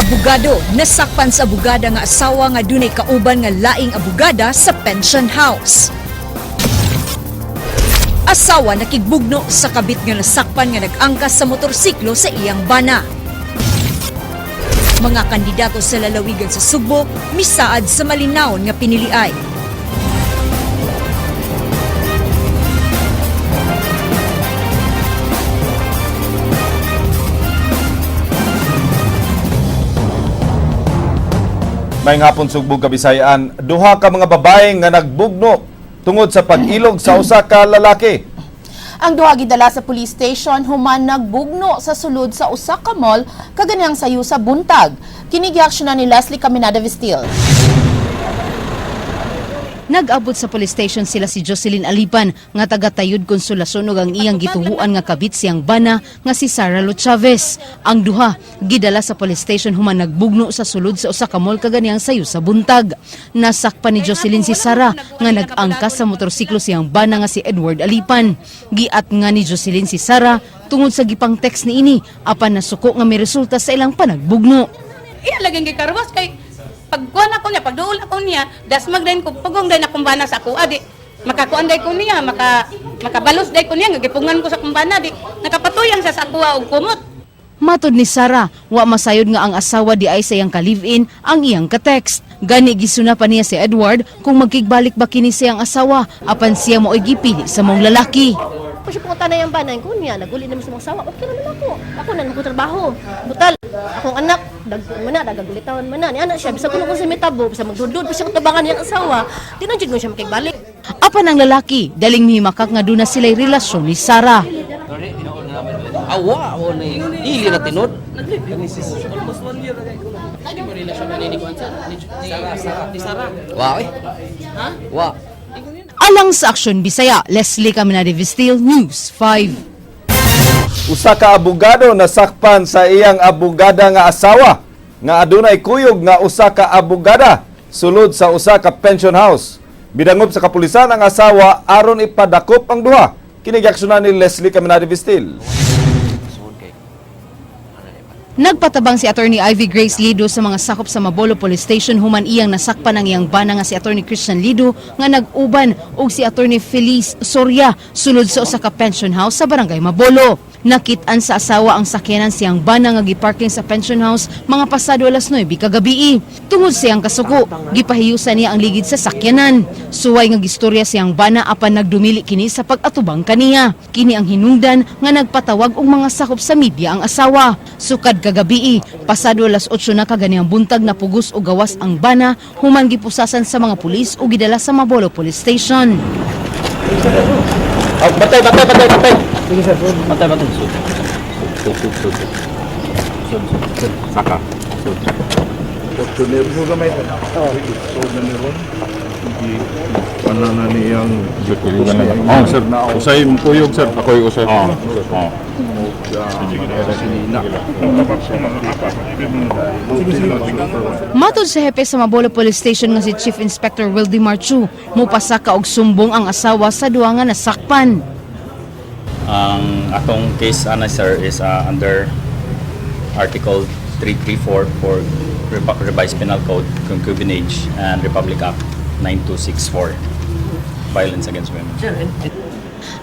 Abogado nasakpan sa abogada nga asawa nga dunay kauban nga laing abogada sa pension house. Asawa nakigbugno sa kabit nga nasakpan nga nag-angkas sa motorsiklo sa iyang bana. Mga kandidato sa lalawigan sa Sugbo misaad sa malinawon nga piniliay. May hapon, Sugbo, Kabisayaan, duha ka mga babae nga nagbugno tungod sa pag-ilog sa usa ka lalaki. Ang duha gidala sa police station human nagbugno sa sulod sa usa ka mall kaganihang sayo sa buntag. Kini giaksyonan ni Leslie Caminada Vestil. Nag-abot sa police station sila si Jocelyn Alipan nga taga Tayud, Consolacion ug ang iyang gituhuan nga kabit siyang bana nga si Sara Lo Chavez. Ang duha gidala sa police station human nagbugno sa sulod sa usa ka mall kaganihang sayo sa buntag. Nasakpan ni Jocelyn si Sara nga nag-angkas sa motorsiklo siyang bana nga si Edward Alipan. Giat nga ni Jocelyn si Sara tungod sa gipang text niini apan nasuko nga may resulta sa ilang panagbugno. Iya lagi gikarwas kay pagkuan ako niya, pagduol ako niya, dasmag din ko pugong din akong bana sa ako adi. Makakuan day ko niya, makabalos day ko niya nga gipungan ko sa akong bana di nakapatuyang sa ako og kumot. Matod ni Sara, wa masayod nga ang asawa di ay sa iyang ka-live-in ang iyang ka-text. Gani gisuna pa niya si Edward kung magkigbalik ba kini sa iyang asawa apan siya mao'y gipili sa mong lalaki. Kung siya punta na yung banay ko niya, naguli naman sa mga sawa, okay naman ako. Ako na naman ko trabaho. Total, akong anak, dagko man na, dagagulitawan man na. Ni anak siya, bisag kuno ko sa mitabo, bisag magdudod, bisag tabangan niyang asawa, di na jud mo siya makigbalik. Apan ang lalaki, daling mihimakak nga duna sila'y relasyon ni Sara. Awa, o ni dili na tinod. Wa eh. Wa. Alang sa Aksyon Bisaya, Leslie Caminade Vestil, News 5. Usa ka abogado nasakpan sa iyang abogada nga asawa nga adunay kuyog nga usa ka abogada sulod sa usa ka pension house. Bidangop sa kapulisan ang asawa aron ipadakop ang duha. Kini giaksyonan ni Leslie Caminade Vistil. Nagpatabang si Attorney Ivy Grace Lido sa mga sakop sa Mabolo Police Station human iyang nasakpan ang iyang bana nga si Attorney Christian Lido nga nag-uban og si Attorney Feliz Soria sulod sa usa ka pension house sa Barangay Mabolo. Nakit-an sa asawa ang sakyanan siyang bana nga giparking sa pension house mga pasado alas 9 kagabii. Tungod siyang kasuko, gipahiyusan niya ang ligid sa sakyanan. Suway nga gistorya siyang bana apan nagdumili kini sa pag-atubang kaniya. Kini ang hinungdan nga nagpatawag og mga sakop sa media ang asawa. Sukad kagabii, pasado alas 8 na kaganihang buntag na pugos o gawas ang bana human gipusasan sa mga pulis o gidala sa Mabolo Police Station. Ah, batay, batay, batay, batay. Patay patay. Sud. Sud sud sud. Sud sud. Saka. Sud. Ano na niyang Oh, sir. Usay mukuyog, sir. Ako'y usay. Oh. Oh. Matod sa hepe sa Mabolo Police Station nga si Chief Inspector Wildy Marchu, mupasaka og sumbong ang asawa sa duha nga nasakpan. Ang atong case ana, sir, is under Article 334 for Revised Penal Code, concubinage, and Republic Act 9264, violence against women.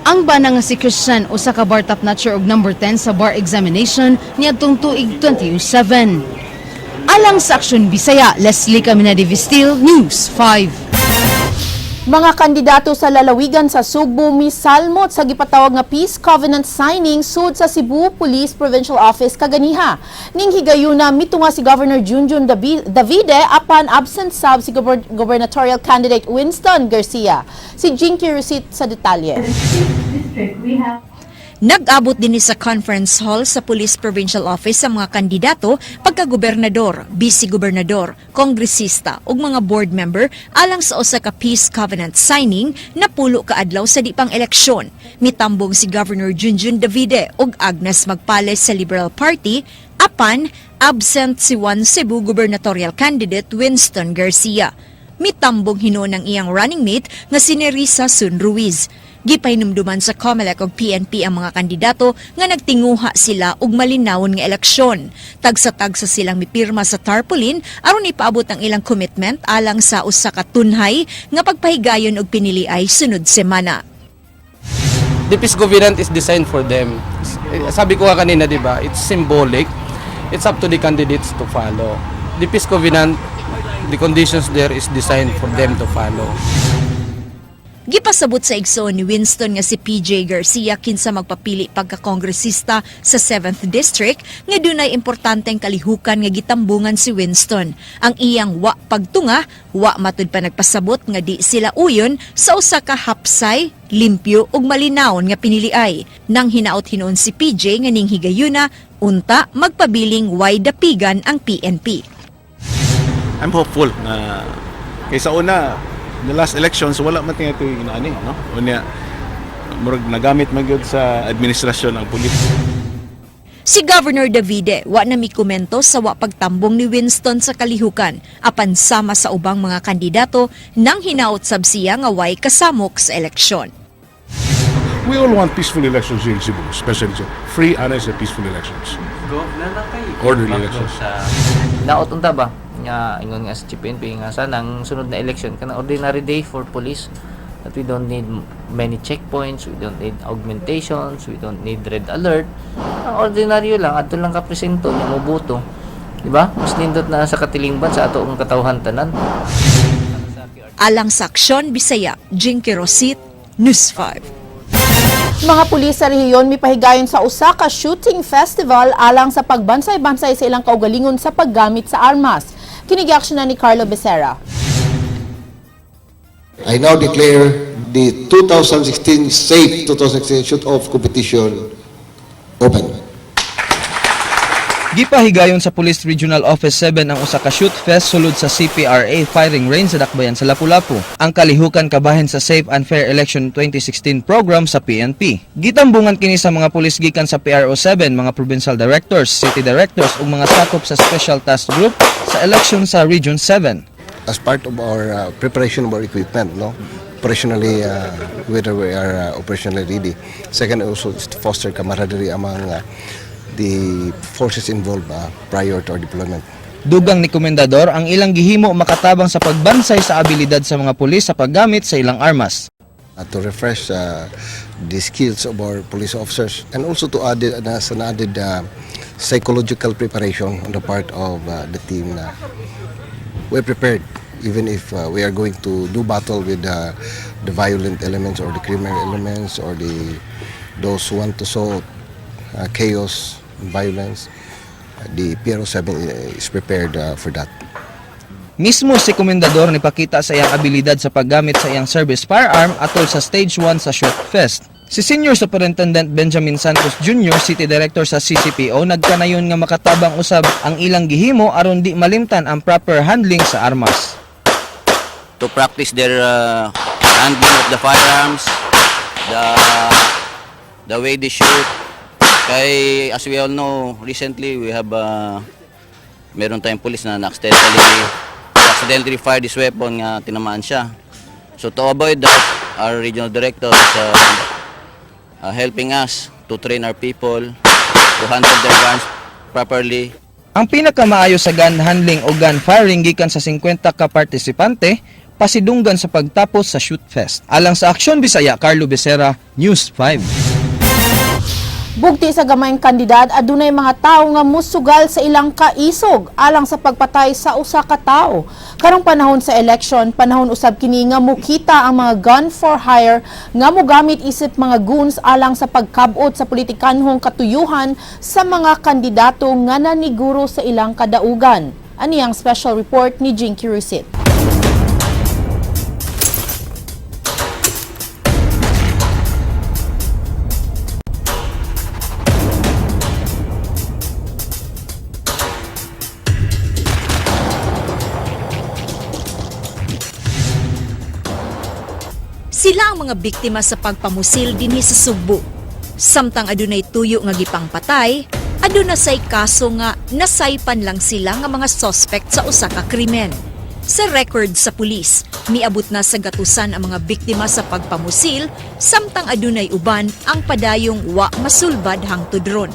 Ang bana nga si Christian usa ka bar top notcher og number 10 sa bar examination niadtong tuig 2007. Alang sa Aksyon Bisaya, Leslie Caminade Vestil, News 5. Mga kandidato sa lalawigan sa Sugbo misalmot sa gipatawag nga Peace Covenant signing sud sa Cebu Police Provincial Office kaganiha. Ning higayuna mitunga si Governor Junjun Davide apan absent sab si gubernatorial candidate Winston Garcia. Si Jinky Rusit sa detalye. Nag-abot din sa conference hall sa Police Provincial Office sa mga kandidato pagka-gobernador, vice-gobernador, kongresista ug mga board member alang sa usa ka peace covenant signing na 10 ka adlaw sa di pang eleksyon. Mitambong si Governor Junjun Davide ug Agnes Magpales sa Liberal Party apan absent si One Cebu gubernatorial candidate Winston Garcia. Mitambong hinuon ang iyang running mate nga si Nerissa Sun Ruiz. Gipahinumduman sa COMELEC ug PNP ang mga kandidato nga nagtinguha sila og malinawon nga eleksyon. Tagsa-tagsa silang mipirma sa tarpaulin aron ipaabot ang ilang commitment alang sa usa ka tunhay nga pagpahigayon og piniliay sunod semana. The peace covenant is designed for them. Sabi ko nga kanina, di ba, it's symbolic. It's up to the candidates to follow. The peace covenant, the conditions there is designed for them to follow. Gipasabot sa igsoon ni Winston nga si PJ Garcia kinsa magpapili pagka-kongresista sa 7th District nga dunay importanteng kalihukan nga gitambungan si Winston. Ang iyang wa pagtunga, wa matud pa nagpasabot nga di sila uyon sa usa ka hapsay, limpyo ug malinawon nga piniliay. Nang hinaot hinuon si PJ nga ning higayuna, unta magpabiling way dapigan ang PNP. I'm hopeful na kaysa una, the last elections, wala man tinga ito yung inaani, no? Unya, murag nagamit man gyud sa administrasyon ang pulis. Si Governor Davide wa na mikomento sa wa pagtambong ni Winston sa kalihukan apan sama sa ubang mga kandidato nang hinaot sab siya nga way kasamok sa eleksyon. We all want peaceful elections here in Cebu, especially so free, honest, and peaceful elections. Orderly elections. Naot unta ba nga ingon nga sa Chief PNP nga sana ang sunod na election kanang ordinary day for police, that we don't need many checkpoints, we don't need augmentations, we don't need red alert. Ang ordinaryo lang, adto lang ka presinto nya moboto. Di ba? Mas nindot na sa katilingban sa ato ang katawhan tanan. Alang sa Aksyon Bisaya, Jinky Rosit, News 5. Mga pulis sa rehiyon mipahigayon sa usa ka shooting festival alang sa pagbansay-bansay sa ilang kaugalingon sa paggamit sa armas. Kini giaksyonan ni Carlo Becerra. I now declare the 2016 SAFE 2016 Shoot-Off Competition open. Gipahigayon sa Police Regional Office 7 ang usa ka shoot fest sulod sa CPRA firing range sa Dakbayan sa Lapu-Lapu. Ang kalihukan kabahin sa Safe and Fair Election 2016 program sa PNP. Gitambungan kini sa mga pulis gikan sa PRO 7, mga provincial directors, city directors ug mga sakop sa Special Task Group sa election sa Region 7. As part of our preparation of our equipment, no? Operationally, whether we are operationally ready. Second, also is to foster camaraderie among the forces involved prior to our deployment. Dugang ni Komendador, ang ilang gihimo makatabang sa pagbansay sa abilidad sa mga pulis sa paggamit sa ilang armas. To refresh the skills of our police officers and also to add as an added psychological preparation on the part of the team na we're prepared even if we are going to do battle with the violent elements or the criminal elements or those who want to sow chaos and violence. The PRO7 is prepared for that. Mismo si Komendador nipakita sa iyang abilidad sa paggamit sa iyang service firearm atol sa stage 1 sa Shoot Fest. Si Senior Superintendent Benjamin Santos Jr., City Director sa CCPO, nagkanayon nga makatabang usab ang ilang gihimo aron di malimtan ang proper handling sa armas. To practice their handling of the firearms, the way they shoot. Kay as we all know, recently we have meron tayong police na na accidentally fired his weapon nga tinamaan siya. So to avoid that, our regional director is helping us to train our people to handle their guns properly. Ang pinakamaayo sa gun handling o gun firing gikan sa 50 ka partisipante pasidunggan sa pagtapos sa Shoot Fest. Alang sa Aksyon Bisaya, Carlo Becerra, News 5. Bugti sa gamayng kandidad, adunay mga tawo nga musugal sa ilang kaisog alang sa pagpatay sa usa ka tawo. Karong panahon sa election, panahon usab kini nga mukita ang mga gun for hire nga mogamit isip mga goons alang sa pagkabot sa politikanhong katuyuhan sa mga kandidato nga naniguro sa ilang kadaugan. Ani ang special report ni Jinky Rusit. Sila ang mga biktima sa pagpamusil dinhi sa Sugbo. Samtang adunay tuyo nga gipangpatay, aduna say kaso nga nasaypan lang sila nga mga suspect sa usa ka krimen. Sa record sa pulis, miabot na sa gatusan ang mga biktima sa pagpamusil, samtang adunay uban ang padayong wa masulbad hangtod ron.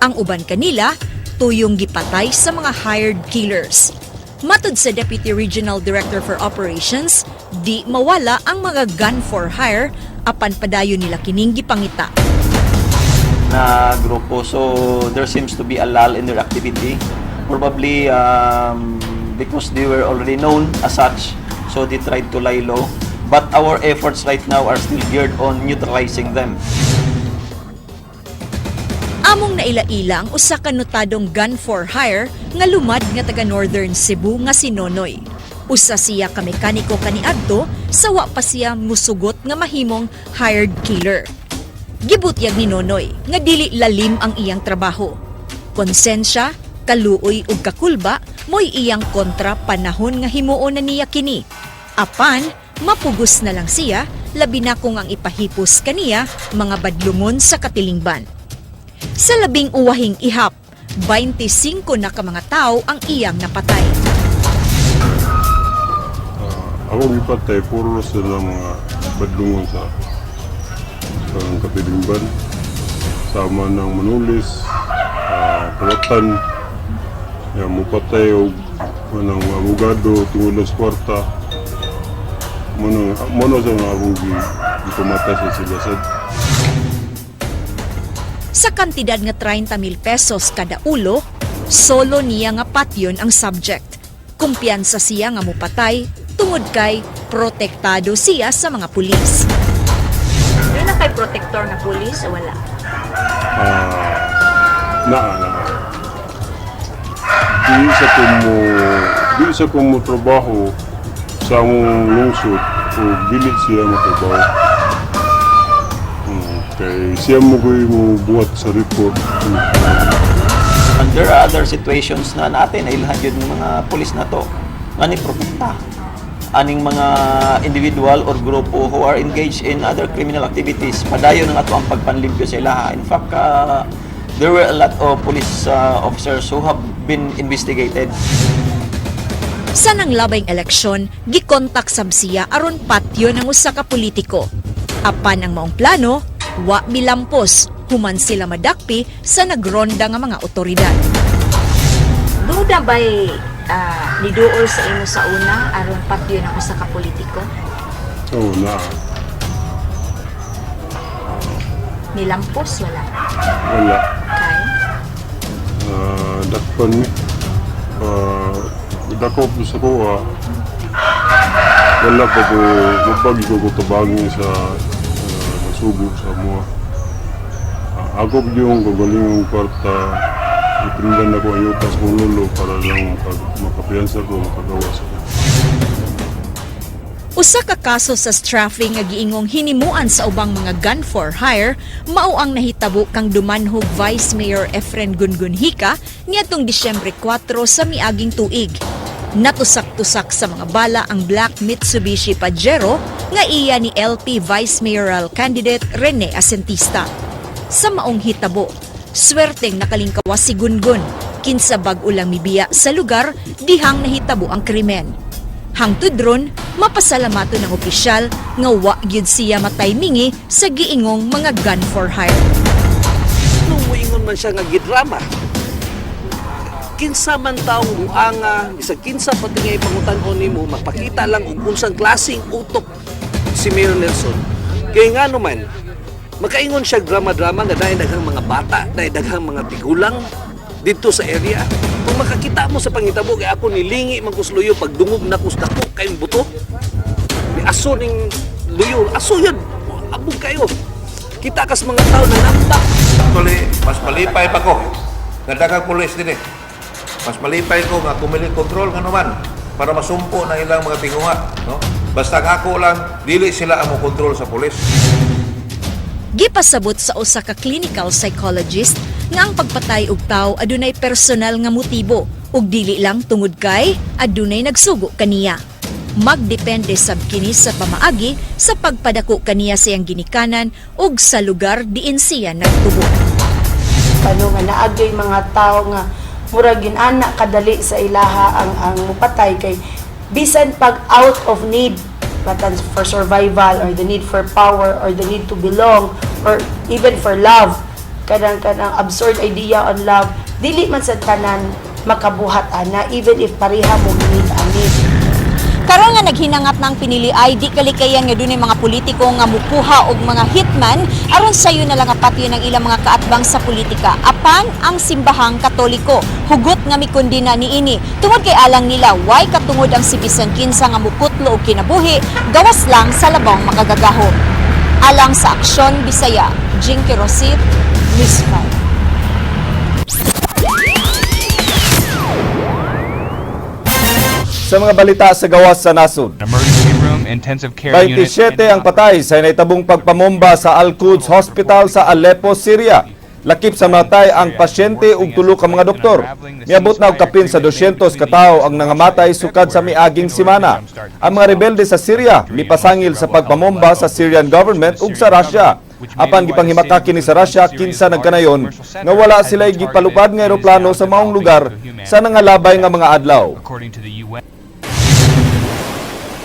Ang uban kanila, tuyong gipatay sa mga hired killers. Matud sa Deputy Regional Director for Operations, di mawala ang mga gun for hire apan padayon nila kining gipangita. Na grupo. So there seems to be a lull in their activity. Probably because they were already known as such, so they tried to lie low. But our efforts right now are still geared on neutralizing them. Among naila-ila ang usa ka notadong gun for hire nga lumad nga taga Northern Cebu nga si Nonoy. Usa siya ka mekaniko kaniadto sa wa pa siya musugot nga mahimong hired killer. Gibutyag ni Nonoy nga dili lalim ang iyang trabaho. Konsensya, kaluoy ug kakulba mo'y iyang kontra panahon nga himuon na niya kini. Apan, mapugos na lang siya, labi na kung ang ipahipos kaniya mga badlungon sa katilingban. Sa labing uwahing ihap, 25 na ka mga tao ang iyang napatay. Ako gipatay, puro sila mga badlungon sa katilingban. Sama ng Manulis, Kalatan, ya, mupatay og manang abogado tungod lang sa kwarta. Muna sa mga akong gipamatay sa sila sa Sa kantidad nga 30 mil pesos kada ulo, solo niya nga patyon ang subject. Kumpiyansa siya nga mupatay tungod kay protektado siya sa mga pulis. Naa kay protector nga pulis o wala? Ah, naa naa. Di sa ko mo trabaho sa among lungsod o dili siya matrabaho. Kay siya mo ko'y mo buhat sa report. And there are other situations na natin ay ilhan yun ng mga pulis na to nga ni protekta aning mga individual or grupo who are engaged in other criminal activities. Padayon ang ato ang pagpanlimpyo sa ilaha. In fact, there were a lot of police officers who have been investigated. Sa nanglabayng eleksyon, gikontak sab siya aron patyon ang usa ka politiko. Apan ang maong plano, wa milampos human sila madakpi sa nagronda nga mga otoridad. Duda ba'y niduol sa imo sa una aron patyon ang usa ka politiko? Oo, naa. Nilampos wala? Wala. Kay? Dakpan mi. Dakop sa kuha. Wala pa ko, mabagi ko tabangi sa nasugo sa mua. Ako yung kagalingong kwarta, ipindan ako ang yuta sa kong lolo para lang makapiyansa ko, makagawas ko. Usa ka kaso sa strafing nga giingong hinimuan sa ubang mga gun for hire mao ang nahitabo kang Dumanjug Vice Mayor Efren Gungun Hica niadtong Disyembre 4 sa miaging tuig. Natusak-tusak sa mga bala ang black Mitsubishi Pajero nga iya ni LP Vice Mayoral candidate Rene Asentista. Sa maong hitabo, swerteng nakalingkawas si Gungun, kinsa bag-o lang mibiya sa lugar dihang nahitabo ang krimen. Hangtod ron, mapasalamaton ng opisyal nga wa gyud siya mataymingi sa giingong mga gun for hire. Nung muingon man siya nga gidrama, kinsa man taong buanga, bisag kinsa pati nga ipangutan-on nimo, magpakita lang og unsang klaseng utok si Mayor Nelson. Kay nga naman, makaingon siya drama-drama nga dahil daghang mga bata, dahil daghang mga tigulang dito sa area. Kung makakita mo sa pangitabo, kay ako nilingi man kus luyo pagdungog na kus dako kayong buto. Ni aso ning luyo, aso yun. Abog kayo. Kita kas mga tao na nambak. Actually, mas malipay pa ko nga daghang pulis din eh. Mas malipay ko nga kumili control nga naman para masumpo na ilang mga tinguha, no? Basta ang ako lang dili sila ang mo kontrol sa pulis. Gipasabot sa usa ka clinical psychologist nga ang pagpatay og tawo adunay personal nga motibo ug dili lang tungod kay adunay nagsugo kaniya. Magdepende sab kini sa pamaagi sa pagpadako kaniya sa iyang ginikanan ug sa lugar diin siya nagtubo. Paano nga naagay mga tao nga murag ginana kadali sa ilaha ang mupatay kay Bisan pag out of need, batan for survival or the need for power or the need to belong or even for love, kanang absurd idea on love, dili man sa tanan makabuhat ana, even if pareha mo need ani. Karon nga naghinangat ng pinili ay di kalikayan nga dunay mga politiko nga mukuha og mga hitman aron sayo na lang nga patyon ang ilang mga kaatbang sa politika. Apan ang Simbahang Katoliko hugot nga mikondena niini tungod kay alang nila way katungod ang si bisan kinsa nga mukutlo og kinabuhi gawas lang sa labong makagagahom. Alang sa Aksyon Bisaya, Jinky Rosit, News 5. Sa mga balita sa gawas sa nasod, Emergency room, intensive care unit, 27 ang patay sa naitabong pagpamomba sa Al-Quds Hospital sa Aleppo, Syria. Lakip sa matay ang pasyente ug tulo ka mga doktor. Miabot na og kapin sa 200 ka tawo ang nangamatay sukad sa miaging semana. Ang mga rebelde sa Syria mipasangil sa pagpamomba sa Syrian government ug sa Russia. Apan gipanghimaka kini sa Russia kinsa nagkanayon nga wala sila gipalupad nga eroplano sa maong lugar sa nangalabay nga mga adlaw. According to the UN.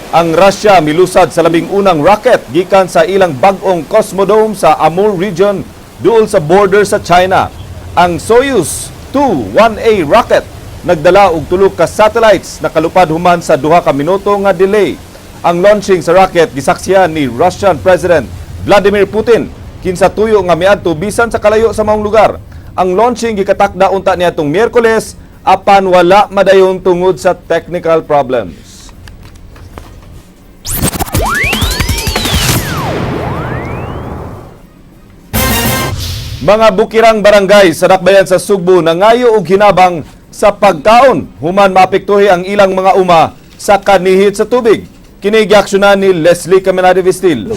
Ang Russia milusad sa 11 rocket gikan sa ilang bag-ong Cosmodome sa Amur region duol sa border sa China. Ang Soyuz 2-1A rocket nagdala og tulo ka satellites, nakalupad human sa 2 ka minuto nga delay. Ang launching sa rocket gisaksihan ni Russian President Vladimir Putin, kinsa tuyo nga miadto bisan sa kalayo sa maong lugar. Ang launching gikatakda unta niadtong Miyerkules, apan wala madayon tungod sa technical problems. Mga bukirang barangay sa dakbayan sa Sugbo nangayo og hinabang sa pagkaon human maapektuhi ang ilang mga uma sa kanihit sa tubig. Kini giaksyonan ni Leslie Caminade Vistil.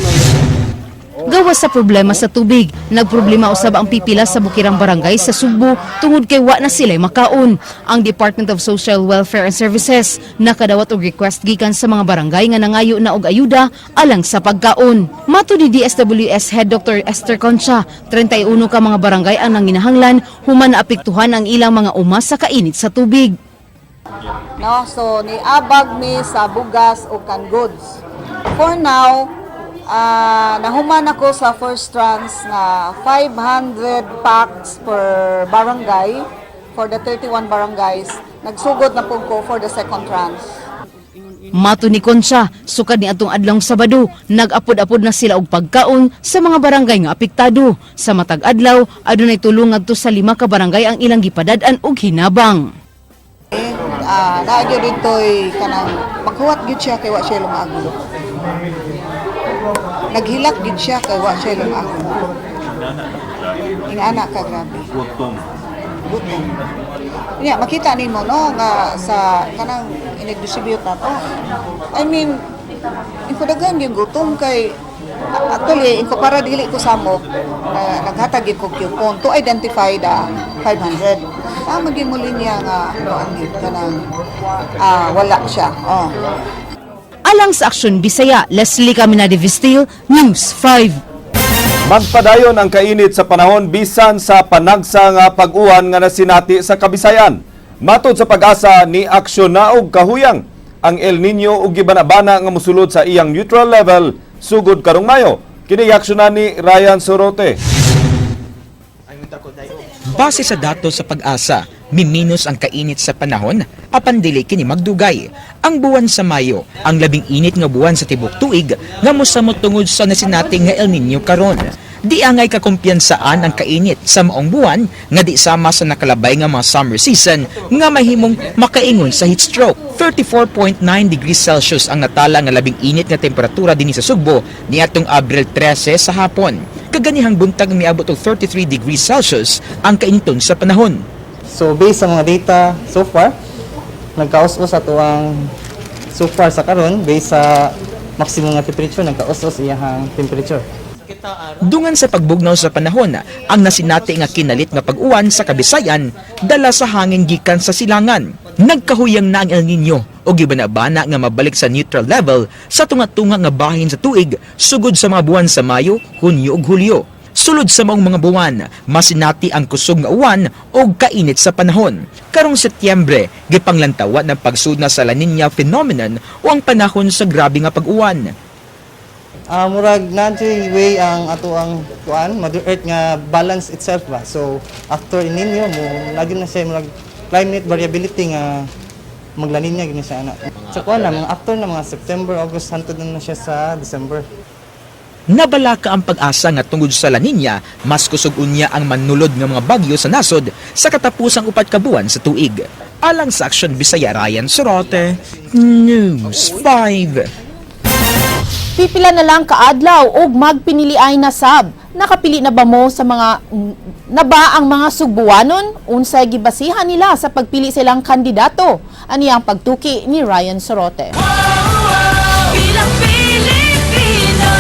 Gawas sa problema sa tubig, nagproblema usab ang pipila sa bukirang barangay sa Sugbo tungod kay wa na sila makaon. Ang Department of Social Welfare and Services nakadawat og request gikan sa mga barangay nga nangayo na og ayuda alang sa pagkaon. Matud ni DSWS Head Dr. Esther Concha, 31 ka mga barangay ang nanginahanglan human naapektuhan ang ilang mga uma sa kainit sa tubig. No? So niabag mi sa bugas o canned goods. For now, nahuman ako sa first tranche nga 500 packs per barangay for the 31 barangays. Nagsugod na pud ko for the second tranche. Matud ni Concha, sukad ni atong adlong Sabado, nag-apod-apod na sila og pagkaon sa mga barangay nga apektado. Sa matag adlaw, adunay tulong ngadto sa lima ka barangay ang ilang gipadad-an og hinabang. Naa gyud dito'y kanang maghuwat gyud siya kay wa siya lumago. Naghilak gyud siya kay wa siya lumago. Ingana ka grabe. Gutom. Gutom. Nya makita nimo, no, nga sa kanang inig-distribute na to. I mean, inko daghan yung gutom kay actually inko para dili ko samok na naghatag gyud ko coupon to identify the 500. Tama gyud mo linya nga kuan gyud kanang wala siya. Oh. Alang sa Aksyon Bisaya, Leslie Caminade Vistil, News 5. Magpadayon ang kainit sa panahon bisan sa panagsa nga pag-uwan nga nasinati sa Kabisayan. Matod sa PAGASA, ni aksyon na og kahuyang ang El Nino ug gibanabana nga mosulod sa iyang neutral level sugod karong Mayo. Kini aksyonan ni Ryan Sorote. Base sa datos sa PAGASA, miminos ang kainit sa panahon apan dili kini magdugay. Ang buwan sa Mayo, ang labing init nga buwan sa tibok tuig nga mosamot tungod sa nasinati nga El Nino karon. Di angay kakumpiyansaan ang kainit sa maong buwan nga di sama sa nakalabay nga mga summer season nga mahimong makaingon sa heat stroke. 34.9 degrees Celsius ang natala nga labing init nga temperatura dinhi sa Sugbo niadtong Abril 13 sa hapon. Kaganihang buntag, miabot og 33 degrees Celsius ang kainiton sa panahon. So based sa mga data so far, nagkaus-us ato ang so far sa karon, based sa maximum nga temperature, nagkaus-us iyahang temperature. Dungan sa pagbugnaw sa panahon, ang nasinati nga kinalit nga pag-uwan sa Kabisayan dala sa hangin gikan sa silangan. Nagkahuyang na ang El Nino o gibanabana nga mabalik sa neutral level sa tunga-tunga nga bahin sa tuig sugod sa mga buwan sa Mayo, Hunyo ug Hulyo. Sulod sa maong mga buwan, masinati ang kusog nga uwan o kainit sa panahon. Karong Setyembre, gipanglantawan ang pagsud na sa La Nina phenomenon o ang panahon sa grabe nga pag-uwan. Murag naa way ang ato ang kuan Mother Earth nga balance itself ba. So after El Nino mo lagi na siya murag climate variability nga mag-La Nina gini siya ana. Sa kuan na mga after na mga September, August hantod na na siya sa December. Nabalaka ang PAGASA nga tungod sa La Nina, mas kusog unya ang manulod nga mga bagyo sa nasod sa katapusang 4 ka buwan sa tuig. Alang sa Action Bisaya, Ryan Sorote, News 5. Pipila na lang kaadlaw og magpiniliay na sab. Nakapili na ba mo sa mga na ba ang mga Sugbuanon? Unsay gibasihan nila sa pagpili silang kandidato? Ani ang pagtuki ni Ryan Sorote. Bilang Pilipino.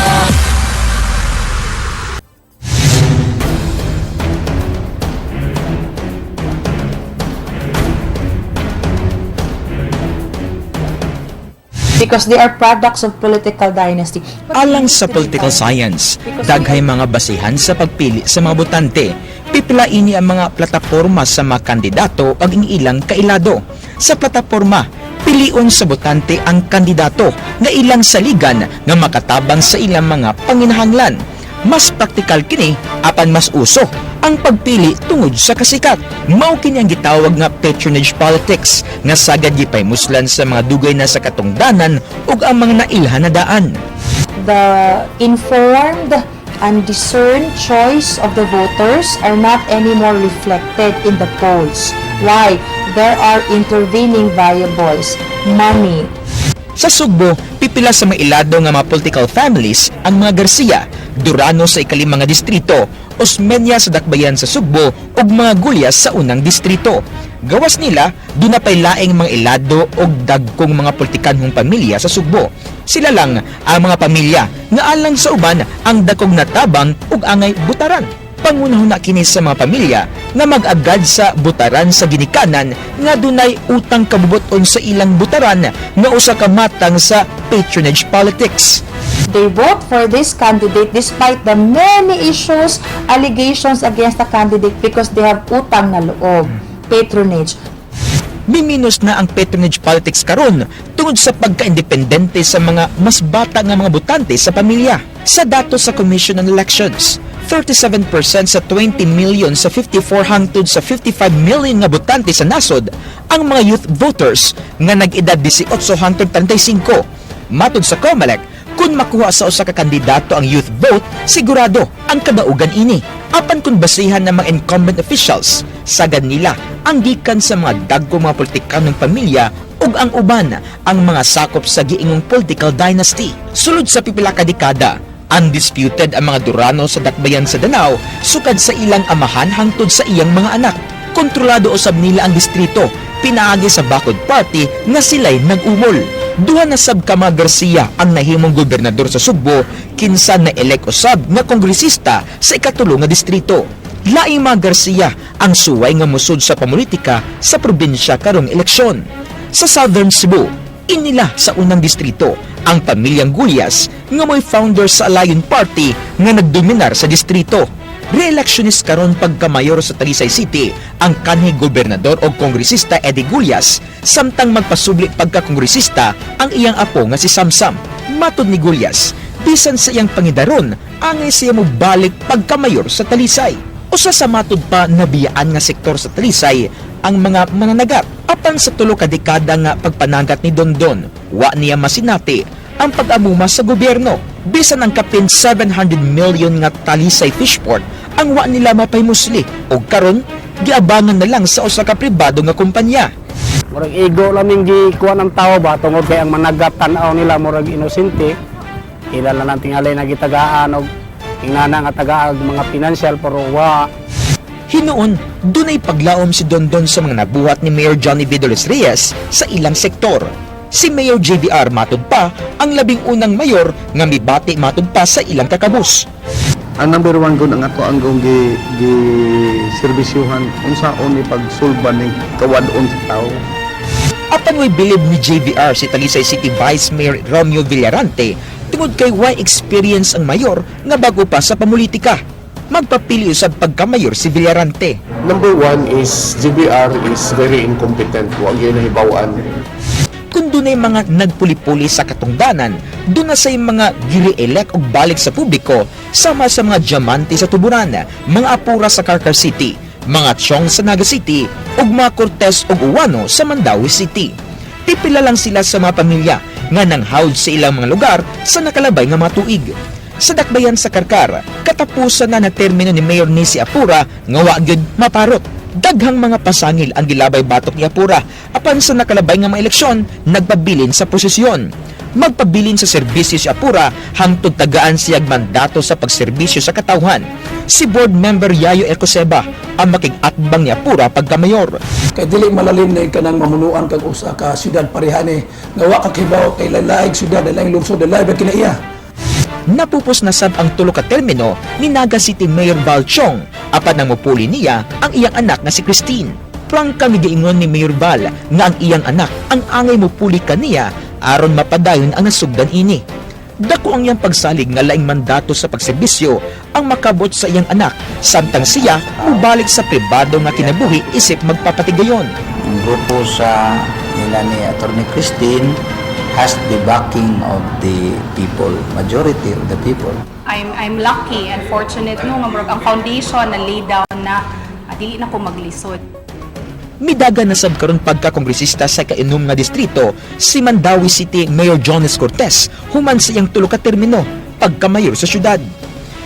Because they are products of political dynasty. Alang sa political science, daghay mga basihan sa pagpili sa mga botante. Pipila ini ang mga plataporma sa mga kandidato ug ang ilang kailado. Sa plataporma, pilion sa botante ang kandidato nga ilang saligan nga makatabang sa ilang mga panginahanglan. Mas praktikal kini apan mas uso ang pagpili tungod sa kasikat. Mao kini ang gitawag nga patronage politics nga sagad gipaymuslan sa mga dugay na sa katungdanan ug ang mga nailhan na daan. The informed and discerned choice of the voters are not anymore reflected in the polls. Why? There are intervening variables, money. Sa Sugbo, pipila sa mga ilado nga mga political families ang mga Garcia, Durano sa ikalima nga distrito, Osmeña sa Dakbayan sa Sugbo ug mga Gullas sa unang distrito. Gawas nila, duna pay laing mga ilado ug dagkong mga politikanhong pamilya sa Sugbo. Sila lang ang mga pamilya nga alang sa uban ang dakong natabang ug angay butaran. Pangunahuna kini sa mga pamilya nga mag-agad sa butaran sa ginikanan nga dunay utang kabubuton sa ilang butaran nga usa ka matang sa patronage politics. They vote for this candidate despite the many issues, allegations against the candidate because they have utang na loob, patronage. Miminos na ang patronage politics karon tungod sa pagka-independente sa mga mas bata nga mga botante sa pamilya. Sa datos sa Commission on Elections, 37% sa 20 million sa 54 hangtod sa 55 million nga botante sa nasod ang mga youth voters nga nag-edad 18 hangtod 35. Matod sa COMELEC, kung makuha sa usa ka kandidato ang youth vote, sigurado ang kadaugan ini. Apan kung basihan ng mga incumbent officials, sagad nila ang gikan sa mga dagko mga politikanong pamilya ug ang uban ang mga sakop sa giingong political dynasty. Sulod sa pipila ka dekada, undisputed ang mga Durano sa Dakbayan sa Danao sukad sa ilang amahan hangtod sa iyang mga anak. Kontrolado usab nila ang distrito, pinaagi sa Bakod Party nga sila'y nag-umol. Duha na sab ka mga Garcia ang nahimong gobernador sa Sugbo kinsa na-elect usab nga kongresista sa ikatulo nga distrito. Laing mga Garcia ang suway nga musud sa pamulitika sa probinsya karong eleksyon. Sa Southern Cebu, inila sa unang distrito ang pamilyang Gullas nga mo'y founder sa Alliance Party nga nagdominar sa distrito. Re-electionist karon pagkamayor sa Talisay City ang kanhi gobernador o kongresista Eddie Gullas samtang magpasubli pagkakongresista ang iyang apo nga si Samsam. Matod ni Gullas, bisan sa iyang pangidaron, angay siya mo balik pagkamayor sa Talisay. Usa sa matud pa nabiyaan nga sektor sa Talisay ang mga mananagat. Apan sa 3 ka dekada nga pagpanagat ni Dondon, wa niya masinati ang pag-amuma sa gobyerno. Bisan ang kapin 700 million nga Talisay Fishport ang wa nila mapaymusli og karon giabangan na lang sa usa ka pribado nga kumpanya. Murag igo laming gikuha ng tao ba tungod kay ang managat tan-aw nila murag inosente. Ila lang ang tingalay na gitagaan og ingana nga tagaag mga financial pero wa. Hinuon, dunay paglaom si Dondon sa mga nabuhat ni Mayor Johnny V. de los Reyes sa ilang sektor. Si Mayor JVR matud pa ang 11 mayor nga mibati matud pa sa ilang kakabus. Ang number one gud ang ato ang gong gi serbisyuhan unsaon ni pagsulban ning kawad-on sa tao. Apan way bilib ni JVR si Talisay City Vice Mayor Romeo Villarante tungod kay way experience ang mayor nga bago pa sa pamulitika. Magpapili usab pagkamayor si Villarante. Number one is GBR is very incompetent. Wa gyud nahibaw-an. Kung dunay mga nagpuli-puli sa katungdanan, duna say mga giri-elect og balik sa publiko sama sa mga Diamante sa Tuburan, mga Apura sa Carcar City, mga Chong sa Naga City, ug mga Cortez ug Uwano sa Mandaue City. Pipila lang sila sa mga pamilya nga nanghawd sa ilang mga lugar sa nakalabay nga mga tuig. Sa dakbayan sa Carcar, katapusan na na termino ni Mayor Nisi Apura nga wa gyud maparot. Daghang mga pasangil ang gilabay batok ni Apura apan sa nakalabay nga mga eleksyon nagpabilin sa posisyon. Magpabilin sa serbisyo si Apura hangtod tagaan siyag mandato sa pagserbisyo sa katawhan. Si board member Yayo Ecoseba ang makig-atbang ni Apura pagkamayor. Kay dili malalim na kanang mamunuan kag usa ka syudad parehani nga wa ka kibaw kay laing syudad, laing lungsod, lahi ba kinaiya. Napupos na sab ang tulo ka termino ni Naga City Mayor Val Chong apan ang mupuli niya ang iyang anak nga si Christine. Prangka giingon ni Mayor Val nga ang iyang anak ang angay mupuli kaniya aron mapadayon ang nasugdan ini. Dako ang iyang pagsalig nga laing mandato sa pagserbisyo ang makabot sa iyang anak samtang siya mubalik sa pribado nga kinabuhi isip magpapatigayon. Ang grupo sa nila ni Attorney Christine has the backing of the people, majority of the people. I'm lucky and fortunate, no, nga murag ang foundation na lay down na, dili na ko maglisod. Midaga na sab karon pagka-kongresista sa kainom nga distrito si Mandaue City Mayor Jonas Cortez human sa iyang tulo ka termino pagkamayor sa syudad.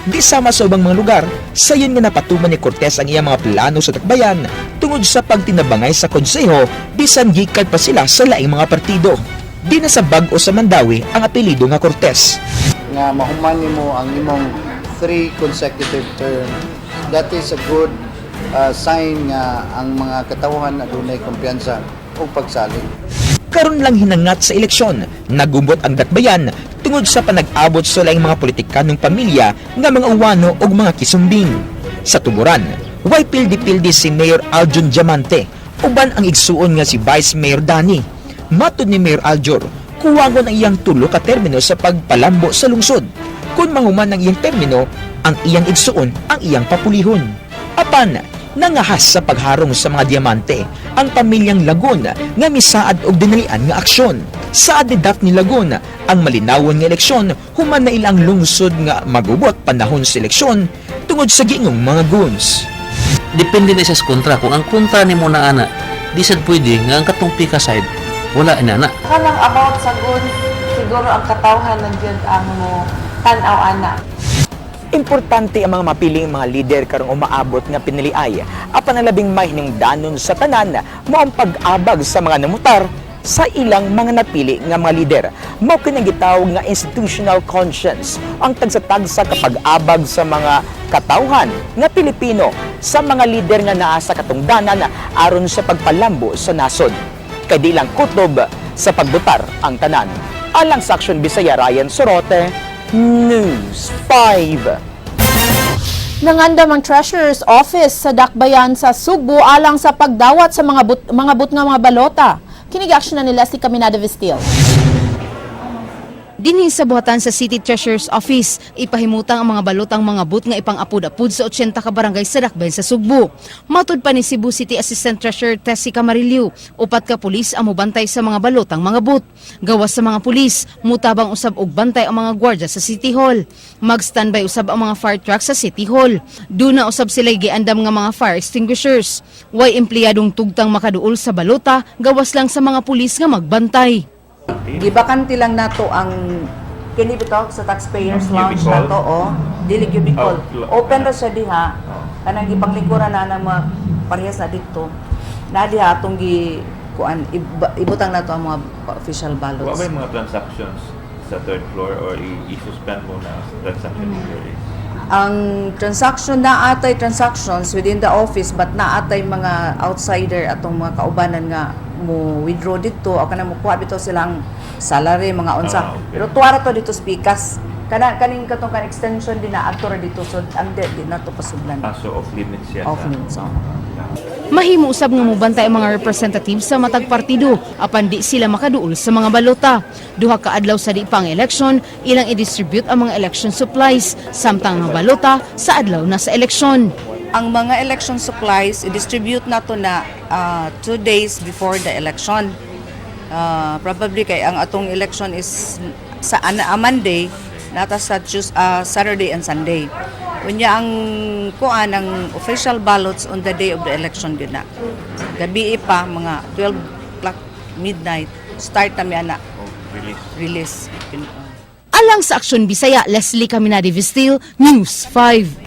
Di sama sa ubang mga lugar, sayon nga napatuman ni Cortez ang iyang mga plano sa dakbayan tungod sa pagtinabangay sa konseho bisan gikan pa sila sa laing mga partido. Di na sa bag-o sa Mandaue ang apelyido nga Cortez. Nga mahuman nimo ang imong three consecutive term, that is a good sign nga ang mga katawhan adunay kumpiyansa ug pagsalig. Karon lang hinangat sa eleksyon, nagubot ang dakbayan tungod sa panag-abot sa laing mga politikanong pamilya nga mga Uwano ug mga Quisumbing. Sa Tuburan, way pildi-pildi si Mayor Aljun Diamante uban ang igsuon nga si Vice Mayor Danny. Matud ni Mayor Aljur, kuwagon ang iyang tulo ka termino sa pagpalambo sa lungsod. Kung mahuman ang iyang termino, ang iyang igsuon ang iyang papulihon. Apan, nangahas sa pagharong sa mga Diamante ang pamilyang Lagon nga misaad og dinalian nga aksyon. Saad ni Daphne Lagon ang malinawon nga eleksyon human na ilang lungsod nga magubot panahon sa eleksyon tungod sa giingong mga goons. Depende na siya sa kontra. Kung ang kontra nimo na ana, di sad pwede nga ang katong pika side wala na na. Kanang about sa goods, siguro ang katawhan na gyud ang mo tan-aw ana. Importante ang mga mapiling mga lider karong umaabot nga piniliay. Apan ang labing mahinungdanon sa tanan mao ang pag-abag sa mga namutar sa ilang mga napili nga mga lider. Mao kini gitawag nga institutional conscience, ang tagsa-tagsa kapag-abag sa mga katawhan nga Pilipino sa mga lider nga naa sa katungdanan aron sa pagpalambo sa nasod. Kay di lang kutob sa pagbutar ang tanan. Alang sa Action Bisaya, Ryan Sorote, News 5. Nangandam ang Treasurer's Office sa Dakbayan sa Sugbo alang sa pagdawat sa mga but nga mga balota. Kini gi-action na nila si Caminada Vestil. Dinhi sa buhatan sa City Treasurer's Office, ipahimutang ang mga balotang mga but nga ipang-apud-apud sa 80 ka barangay sa Dakbayan sa Sugbo. Matud pa ni Cebu City Assistant Treasurer Tessie Camarillo, upat ka pulis ang mobantay sa mga balotang mga but. Gawas sa mga pulis, mutabang usab og bantay ang mga gwardiya sa City Hall. Mag-standby usab ang mga fire truck sa City Hall. Duna usab sila giandam nga mga fire extinguishers. Way empleyadong tugtang makaduol sa balota, gawas lang sa mga pulis nga magbantay. Gibakante lang nato ang kini bitaw sa taxpayers lounge Cubicle? nato, oh. Dili cubicle. Oh, Open ra siya diha. Kanang gipanglingkuran na ng mga parehas na didto. Na diha atong gi kuan ibutang nato ang mga official Wa ballots. ba yung mga transactions sa third floor or i-suspend mo na ang transaction mm Ang transaction, na atay transactions within the office, but naatay mga outsider, atong mga kaubanan nga mo withdraw didto o kanang mokuha bitaw silang salary, mga unsa. Ah, okay. Pero tuwa ra to didto sa pikas. Kana kaning katong kan extension din na adto ra dito, so ang di na to pasudlan. Ah, so off limits siya. Off limits, oh. Mahimo usab nga mobantay ang mga representative sa matag partido apan di sila makaduol sa mga balota. 2 ka adlaw sa di pa ang eleksyon, ilang i-distribute ang mga election supplies samtang ang balota sa adlaw na sa eleksyon. Ang mga election supplies i-distribute na to na 2 days before the election. Probably kay ang atong election is sa a Monday, nata sa Tuesday, Saturday and Sunday. Unya ang kuan, ang official ballots, on the day of the election gyud na. Gabi pa, mga 12 o'clock midnight, start na mi ana Release. Release. Alang sa Aksyon Bisaya, Leslie Caminade Vistil, News 5.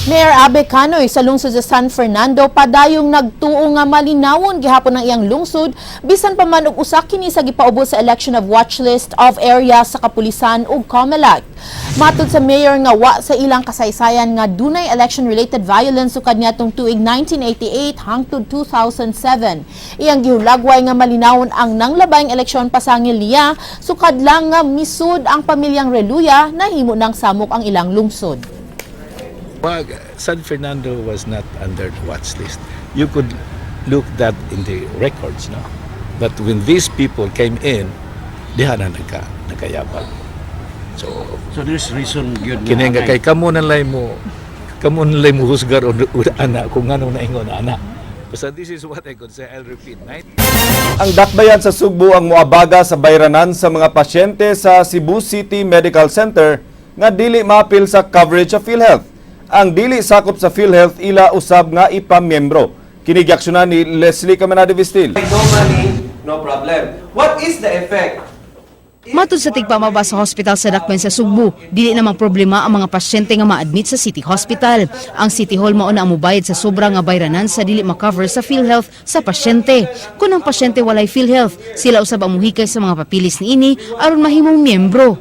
Mayor Abe Canoy sa lungsod sa San Fernando padayong nagtuo nga malinawon gihapon ang iyang lungsod bisan pa man og usa kini sa gipaubos sa election of watchlist of area sa kapulisan ug COMELEC. Matud sa mayor nga wa sa ilang kasaysayan nga dunay election-related violence sukad niadtong tuig 1988 hangtod 2007. Iyang gihulagway nga malinawon ang nanglabayng eleksyon pasangil niya sukad lang nga misud ang pamilyang Reluya nahimo ng samok ang ilang lungsod. Wag, San Fernando was not under the watch list. You could look that in the records, no? But when these people came in, diha na nagkayabag. So, So there's reason yun. Kini nga kay kamo na lay mo husgar o ana kung ngano na ingon ana. Basta this is what I could say. I'll repeat. Night. Ang dakbayan sa Sugbo ang moabaga sa bayranan sa mga pasyente sa Cebu City Medical Center nga dili maapil sa coverage sa PhilHealth. Ang dili sakop sa PhilHealth ila usab nga ipamiyembro. Kini giaksyonan ni Leslie Caminade Vistil. No money, no problem. What is the effect? Matud sa tigpamaba sa hospital sa Dakbayan sa Sugbo, dili namang problema ang mga pasyente nga ma-admit sa City Hospital. Ang City Hall mao na ang mobayad sa sobra nga bayranan sa dili ma-cover sa PhilHealth sa pasyente. Kung ang pasyente walay PhilHealth, sila usab ang muhikay sa mga papilis niini aron mahimong miyembro.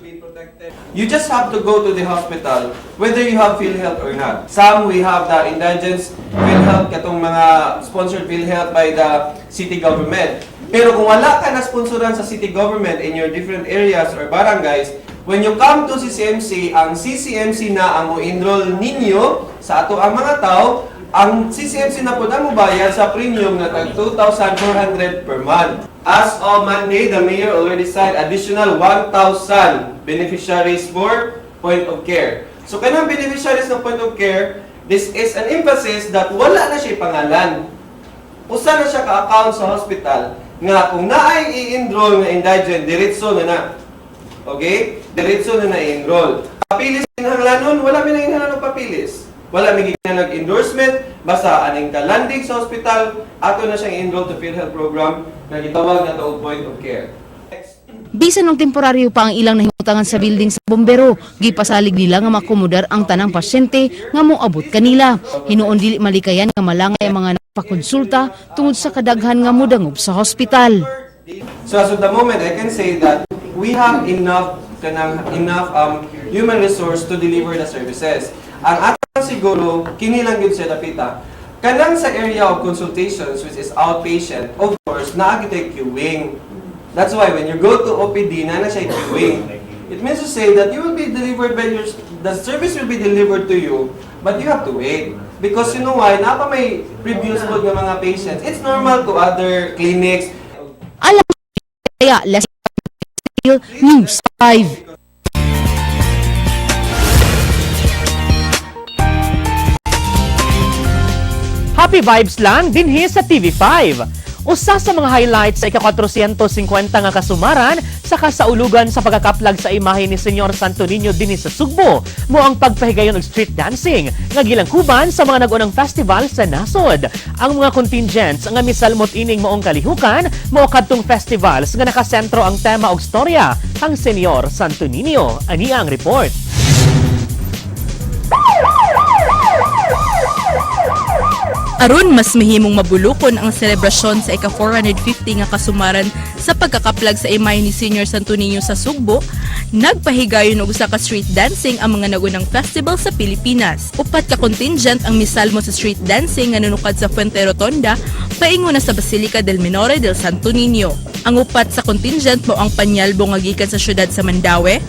You just have to go to the hospital whether you have PhilHealth or not. Some, we have the indigents PhilHealth, katong mga sponsored PhilHealth by the city government. Pero kung wala ka na sponsoran sa city government in your different areas or barangays, when you come to CCMC, ang CCMC na ang mo-enroll ninyo sa ato ang mga tao, ang CCMC na po ang mobayad sa premium na tag 2,400 per month. As of Monday, the mayor already signed additional 1,000 beneficiaries for point of care. So kanang beneficiaries ng point of care, this is an emphasis that wala na siya pangalan. Usa na siya ka-account sa hospital nga kung naay i-enroll nga indigent, diretso na na. Okay? Diretso na na i-enroll. Papilis kinahanglanon, wala mi nang papilis. Wala mi nag-endorsement, basta aning kalandig sa hospital, ato na siyang i-enroll to PhilHealth program na gitawag na to point of care. Bisan og temporaryo pa ang ilang nahimutangan sa building sa bombero, gipasalig nila nga makomodar ang tanang pasyente nga moabot kanila. Hinuon dili malikayan nga malangay ang mga nagpakonsulta tungod sa kadaghan nga modangop sa hospital. So as of the moment, I can say that we have enough kanang enough human resource to deliver the services. Ang atong siguro kini lang gyud siya dapita. Kanang sa area of consultations, which is outpatient, of course, naa gyud queuing. That's why when you go to OPD, na na siya queuing. It means to say that you will be delivered by your the service will be delivered to you, but you have to wait. Because you know why? Naa pa may previous po ng mga patients. It's normal to other clinics. Alam kaya Leslie, News 5. Happy vibes lang dinhi sa TV5. Usa sa mga highlights sa ika-450 nga kasumaran sa kasaulugan sa pagkakaplag sa imahe ni Senyor Santo Niño dinhi sa Sugbo, mao ang pagpahigayon og street dancing nga gilangkuban sa mga nag-unang festival sa nasod. Ang mga contingents nga misalmot ining maong kalihukan mao kadtong festivals nga nakasentro ang tema og storya ang Senyor Santo Niño. Ani ang report. Aron mas mahimong mabulukon ang selebrasyon sa ika-450 nga kasumaran sa pagkakaplag sa imahe ni Senior Santo Niño sa Sugbo, nagpahigayon og usa ka street dancing ang mga nagunang festival sa Pilipinas. 4 ka contingent ang misalmo sa street dancing nga nunukad sa Fuente Rotonda paingon na sa Basilica del Minore del Santo Niño. Ang upat sa contingent mao ang Panyalbo nga gikan sa syudad sa Mandaue,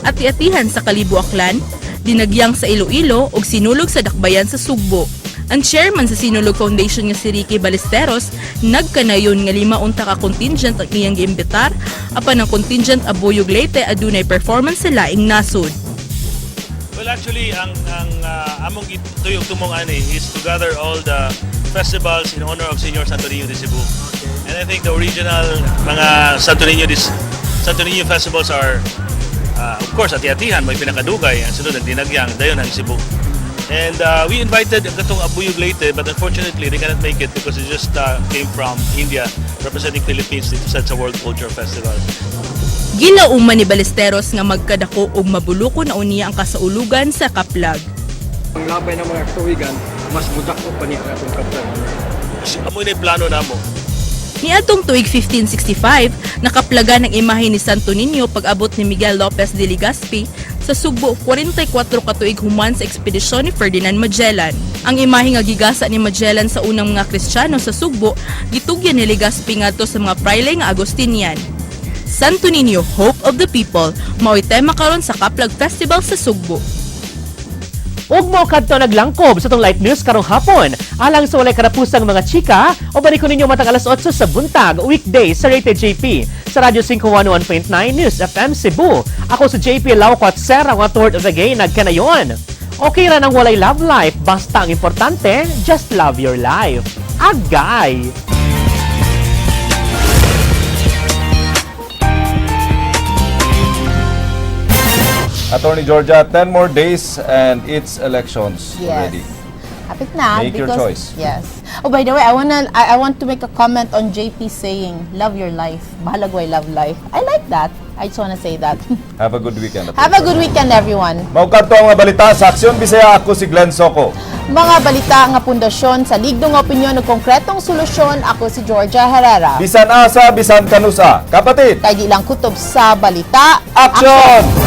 Ati-atihan sa Kalibo Aklan, Dinagyang sa Iloilo ug Sinulog sa Dakbayan sa Sugbo. Ang chairman sa Sinulog Foundation nga si Ricky Ballesteros nagkanayon nga 5 unta ka contingent ang iyang giimbitar apan ang contingent Abuyog Leyte adunay performance sa laing nasod. Well, actually, ang among gituyok tumong ani is to gather all the festivals in honor of Señor Santo Niño de Cebu. And I think the original mga Santo Niño festivals are, of course, Ati-Atihan, may pinakadugay, ang sunod ang Dinagyang, dayon ang Cebu. And we invited ang katong Abuyog Leyte, but unfortunately, they cannot make it because they just came from India representing Philippines dito sa World Culture Festival. Gilauman ni Ballesteros nga magkadako og mabuluko na unya ang kasaulugan sa Kaplag. Ang labay ng mga katuwigan, mas mudako pa niya ang atong kaplag. Amo na plano namo. Niadtong tuig 1565, nakaplagan ang imahe ni Santo Niño pag-abot ni Miguel Lopez de Legazpi sa Sugbo 44 ka tuig human sa ekspedisyon ni Ferdinand Magellan. Ang imahe nga gigasa ni Magellan sa unang mga Kristiyano sa Sugbo, gitugyan ni Legazpi ngadto sa mga prayle nga Agustinian. Santo Niño, Hope of the People, mao'y tema karon sa Kaplag Festival sa Sugbo. Ug mo kadto naglangkob sa tong Light News karong hapon. Alang sa walay karapusang mga chika, o balik ko ninyo matag alas 8 sa buntag, weekday sa Rated JP sa Radyo 511.9 News FM Cebu. Ako si JP Laucot, sir, ang third of the gay, nagkanayon. Okay ra nang walay love life, basta ang importante, just love your life. Agay! Attorney Georgia, 10 more days and it's elections already. Hapit na. Make your because, choice. Yes. Oh, by the way, I want to make a comment on JP saying, "Love your life." Bahalag way love life. I like that. I just wanna say that. Have a good weekend. Attorney Have a Georgia. Good weekend, everyone. Mao kadto ang mga balita sa Aksyon Bisaya. Ako si Glenn Soco. Mga balita nga pundasyon sa ligdong opinyon ug konkretong solusyon. Ako si Georgia Herrera. Bisan asa, bisan kanusa. Kapatid, Kay di lang kutob sa balita. Aksyon!